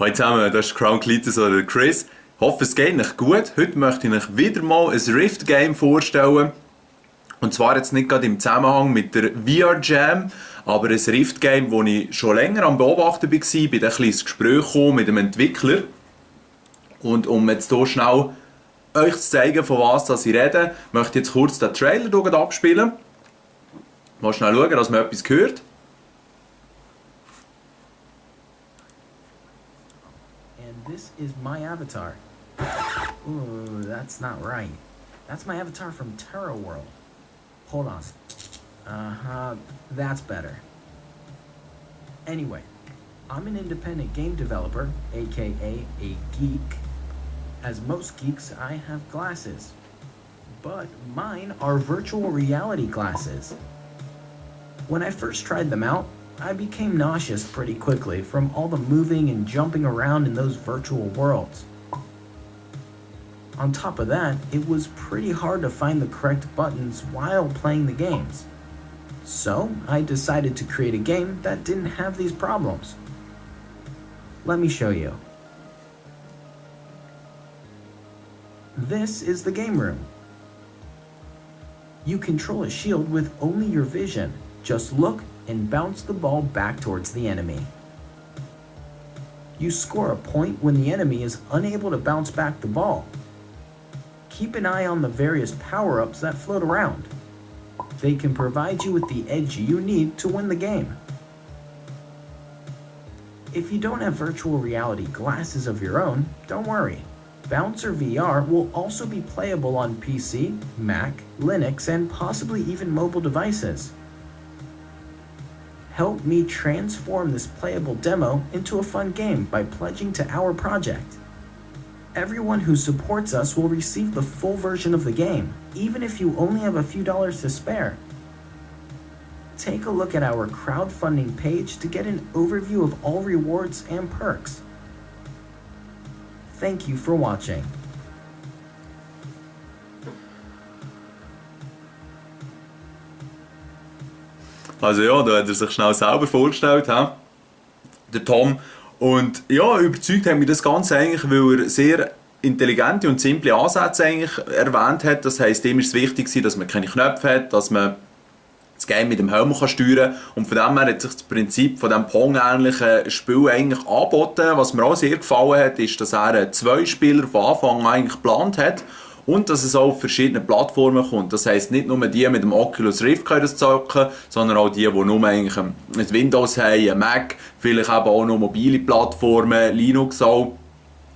Hallo zusammen, das ist Crown Cletus oder Chris. Ich hoffe, es geht euch gut. Heute möchte ich euch wieder mal ein Rift-Game vorstellen. Und zwar jetzt nicht gerade im Zusammenhang mit der VR Jam, aber ein Rift-Game, das ich schon länger am Beobachten war, bin dann ein bisschen ins Gespräch gekommen mit dem Entwickler. Und um jetzt hier schnell euch zu zeigen, von was ich rede, möchte ich jetzt kurz den Trailer hier abspielen. Mal schnell schauen, dass man etwas hört. This is my avatar. Ooh, that's not right. That's my avatar from Terra World. Hold on. Uh-huh, that's better. Anyway, I'm an independent game developer, aka a geek. As most geeks, I have glasses. But mine are virtual reality glasses. When I first tried them out, I became nauseous pretty quickly from all the moving and jumping around in those virtual worlds. On top of that, it was pretty hard to find the correct buttons while playing the games. So, I decided to create a game that didn't have these problems. Let me show you. This is the game room. You control a shield with only your vision. Just look and bounce the ball back towards the enemy. You score a point when the enemy is unable to bounce back the ball. Keep an eye on the various power-ups that float around. They can provide you with the edge you need to win the game. If you don't have virtual reality glasses of your own, don't worry. Bouncer VR will also be playable on PC, Mac, Linux, and possibly even mobile devices. Help me transform this playable demo into a fun game by pledging to our project. Everyone who supports us will receive the full version of the game, even if you only have a few dollars to spare. Take a look at our crowdfunding page to get an overview of all rewards and perks. Thank you for watching. Also ja, da hat er sich schnell selber vorgestellt, der Tom. Und ja, überzeugt hat mich das Ganze eigentlich, weil er sehr intelligente und simple Ansätze eigentlich erwähnt hat. Das heisst, ihm ist es wichtig, dass man keine Knöpfe hat, dass man das Game mit dem Helm steuern kann. Und von dem her hat sich das Prinzip von diesem Pong-ähnlichen Spiel eigentlich angeboten. Was mir auch sehr gefallen hat, ist, dass er 2 Spieler von Anfang an eigentlich geplant hat. Und dass es auch auf verschiedenen Plattformen kommt. Das heisst, nicht nur die mit dem Oculus Rift können das zocken, sondern auch die nur eigentlich ein Windows haben, ein Mac, vielleicht eben auch noch mobile Plattformen, Linux auch.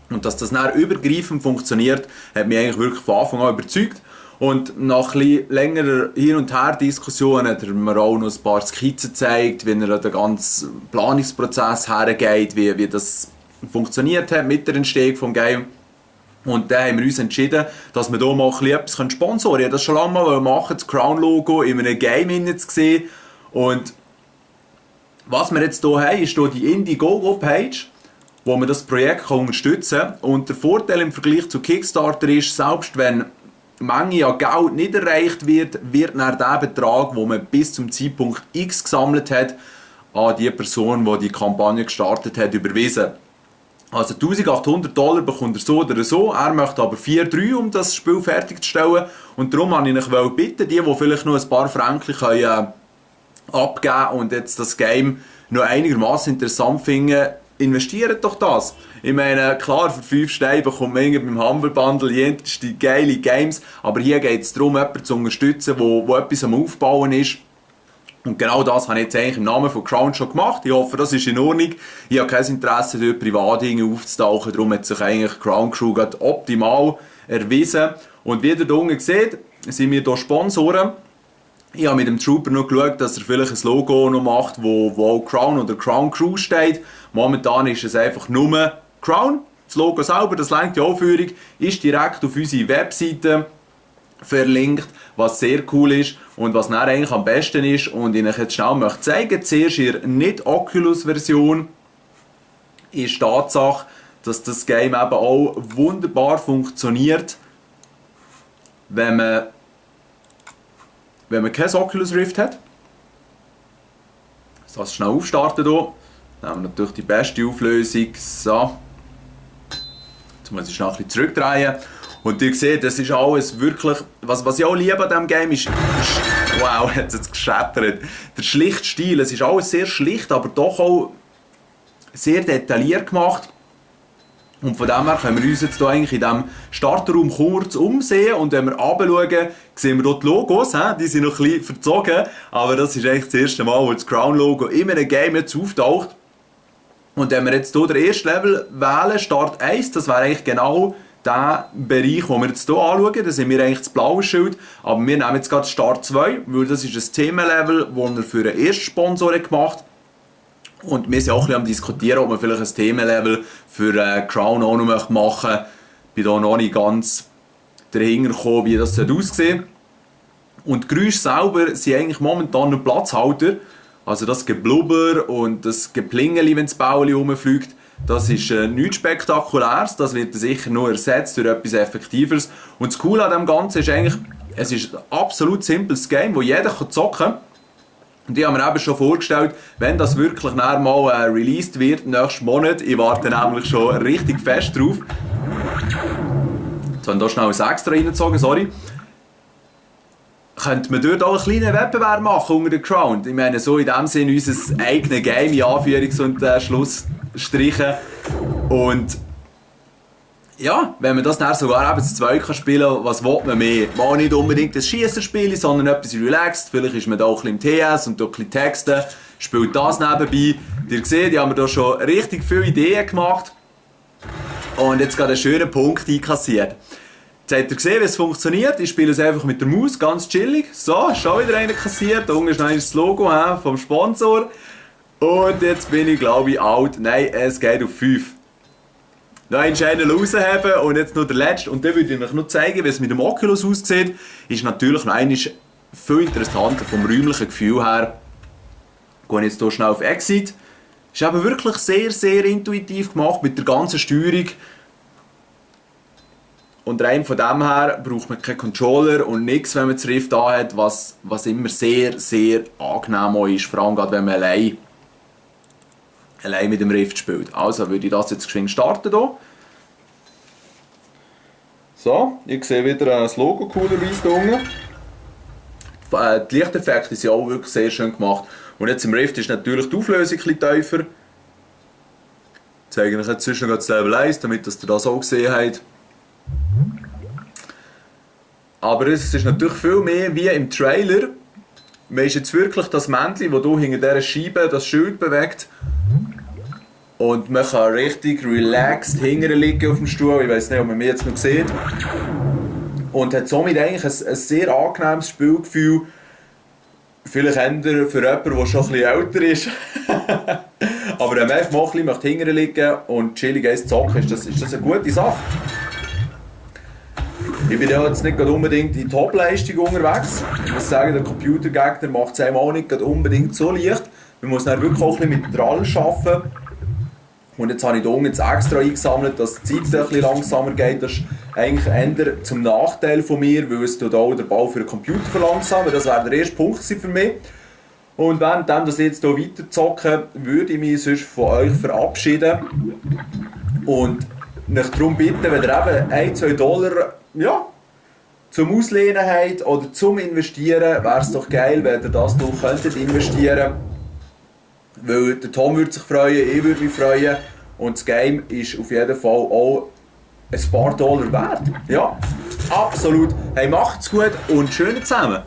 Und dass das dann übergreifend funktioniert, hat mich eigentlich wirklich von Anfang an überzeugt. Und nach ein bisschen längerer Hin- und Her-Diskussion hat er mir auch noch ein paar Skizzen gezeigt, wie er den ganzen Planungsprozess hergeht, wie das funktioniert hat mit der Entstehung des Games. Und dann haben wir uns entschieden, dass wir hier mal etwas sponsoren können. Ich wollte das schon lange mal machen, das Crown-Logo in einem Game zu sehen. Und was wir jetzt hier haben, ist hier die Indiegogo-Page, wo man das Projekt unterstützen kann. Und der Vorteil im Vergleich zu Kickstarter ist, selbst wenn Menge an Geld nicht erreicht wird, wird dann der Betrag, den man bis zum Zeitpunkt X gesammelt hat, an die Person, die die Kampagne gestartet hat, überwiesen. Also $1800 bekommt er so oder so, er möchte aber 4,3, um das Spiel fertigzustellen. Und darum wollte ich euch bitten, die vielleicht noch ein paar Franken können, abgeben und jetzt das Game noch einigermaßen interessant finden, investiert doch das. Ich meine, klar, für 5 Steine bekommt man beim Humble Bundle jenste geile Games, aber hier geht es darum, jemanden zu unterstützen, wo etwas am Aufbauen ist. Und genau das habe ich jetzt eigentlich im Namen von Crown schon gemacht. Ich hoffe, das ist in Ordnung. Ich habe kein Interesse, dort Privatdinge aufzutauchen. Darum hat sich eigentlich Crown Crew optimal erwiesen. Und wie ihr hier unten seht, sind wir hier Sponsoren. Ich habe mit dem Trooper noch geschaut, dass er vielleicht ein Logo noch macht, wo auch Crown oder Crown Crew steht. Momentan ist es einfach nur Crown. Das Logo selber, das lenkt die Aufführung, ist direkt auf unsere Webseite verlinkt, was sehr cool ist und was dann eigentlich am besten ist und ich euch jetzt schnell möchte zeigen. Zuerst in der Nicht-Oculus-Version ist die Tatsache, dass das Game eben auch wunderbar funktioniert, wenn man kein Oculus Rift hat. Das schnell aufstarten hier. nehmen wir natürlich die beste Auflösung. So. Jetzt muss ich noch ein bisschen zurückdrehen. Und ihr seht, das ist alles wirklich... Was ich auch liebe an diesem Game ist... Wow, jetzt hat es gescheppert. Der schlichte Stil. Es ist alles sehr schlicht, aber doch auch sehr detailliert gemacht. Und von dem her können wir uns jetzt hier eigentlich in diesem Starterraum kurz umsehen. Und wenn wir runterschauen, sehen wir hier die Logos. Die sind noch ein bisschen verzogen. Aber das ist eigentlich das erste Mal, wo das Crown-Logo in einem Game jetzt auftaucht. Und wenn wir jetzt hier den ersten Level wählen, Start 1, das wäre eigentlich genau der Bereich, den wir jetzt hier anschauen. Da sind wir eigentlich das blaue Schild. Aber wir nehmen jetzt gerade Start 2, weil das ist ein Themenlevel, das er für den ersten Sponsor gemacht hat. Und wir sind auch ein bisschen am diskutieren, ob man vielleicht ein Themenlevel für Crown auch noch machen möchte. Ich bin da noch nicht ganz dahinter gekommen, wie das aussehen. Und die Geräusche selber sind eigentlich momentan ein Platzhalter. Also das Geblubber und das Geplingeli, wenn das Bauli rumfliegt, das ist nichts Spektakuläres. Das wird sicher nur ersetzt durch etwas Effektiveres. Und das Coole an dem Ganzen ist eigentlich, es ist ein absolut simples Game, das jeder zocken kann. Und ich habe mir eben schon vorgestellt, wenn das wirklich mal released wird, nächsten Monat, ich warte nämlich schon richtig fest drauf. Jetzt habe ich hier schnell ein Extra reingezogen, sorry. Könnte man dort auch einen kleinen Wettbewerb machen unter der Crown. Ich meine, so in dem Sinne unser eigenes Game, in Anführungs- und Schlussstrichen. Und ja, wenn man das dann sogar eben zu zweit spielen kann, was will man mehr? Mal nicht unbedingt ein Schiesserspiel, sondern etwas relaxed. Vielleicht ist man da auch ein bisschen im TS und ein bisschen Texte, spielt das nebenbei. Ihr seht, ich habe mir da schon richtig viele Ideen gemacht und jetzt gerade einen schönen Punkt einkassiert. Jetzt habt ihr gesehen, wie es funktioniert. Ich spiele es einfach mit der Maus, ganz chillig. So, schon wieder einen kassiert. Da unten ist noch das Logo vom Sponsor. Und jetzt bin ich, glaube ich, out. Nein, es geht auf 5. Noch einen Channel rausheben und jetzt noch der letzte. Und dann würde ich euch noch zeigen, wie es mit dem Oculus aussieht. Ist natürlich noch einmal viel interessanter vom räumlichen Gefühl her. Ich gehe jetzt hier schnell auf Exit. Ist aber wirklich sehr, sehr intuitiv gemacht mit der ganzen Steuerung. Und rein von dem her braucht man keinen Controller und nichts, wenn man das Rift hat, was immer sehr, sehr angenehm ist. Vor allem gerade, wenn man allein mit dem Rift spielt. Also würde ich das jetzt geschwind starten hier. So, ich sehe wieder das Logo coolerweise hier unten. Die Lichteffekte sind auch wirklich sehr schön gemacht. Und jetzt im Rift ist natürlich die Auflösung ein bisschen tiefer. Ich zeige euch jetzt zwischen das Level 1, damit ihr das auch gesehen habt. Aber es ist natürlich viel mehr wie im Trailer. Man ist jetzt wirklich das Männchen, das hier hinter dieser Scheibe das Schild bewegt. Und man kann richtig relaxed hinten liegen auf dem Stuhl. Ich weiß nicht, ob man mich jetzt noch sieht. Und hat somit eigentlich ein sehr angenehmes Spielgefühl. Vielleicht eher für jemanden, der schon ein bisschen älter ist. Aber wenn man einfach mal ein bisschen hinten liegen und chillig eins zocken, ist das eine gute Sache. Ich bin ja jetzt nicht unbedingt in Top-Leistung unterwegs. Ich muss sagen, der Computergegner macht es einem auch nicht unbedingt so leicht. Man muss dann wirklich auch ein bisschen mit Drall arbeiten. Und jetzt habe ich hier unten jetzt extra eingesammelt, dass die Zeit ein bisschen langsamer geht. Das ist eigentlich eher zum Nachteil von mir, weil es auch den Bau für den Computer verlangsamt. Das wäre der erste Punkt für mich. Und während ich jetzt hier weiter zocke, würde ich mich sonst von euch verabschieden. Und euch darum bitten, wenn ihr eben $1-2 zum Auslehnen habt oder zum Investieren, wäre es doch geil, wenn ihr das hier könntet investieren. Weil der Tom würde sich freuen, ich würde mich freuen und das Game ist auf jeden Fall auch ein paar Dollar wert. Ja, absolut. Hey, macht's gut und schön zusammen.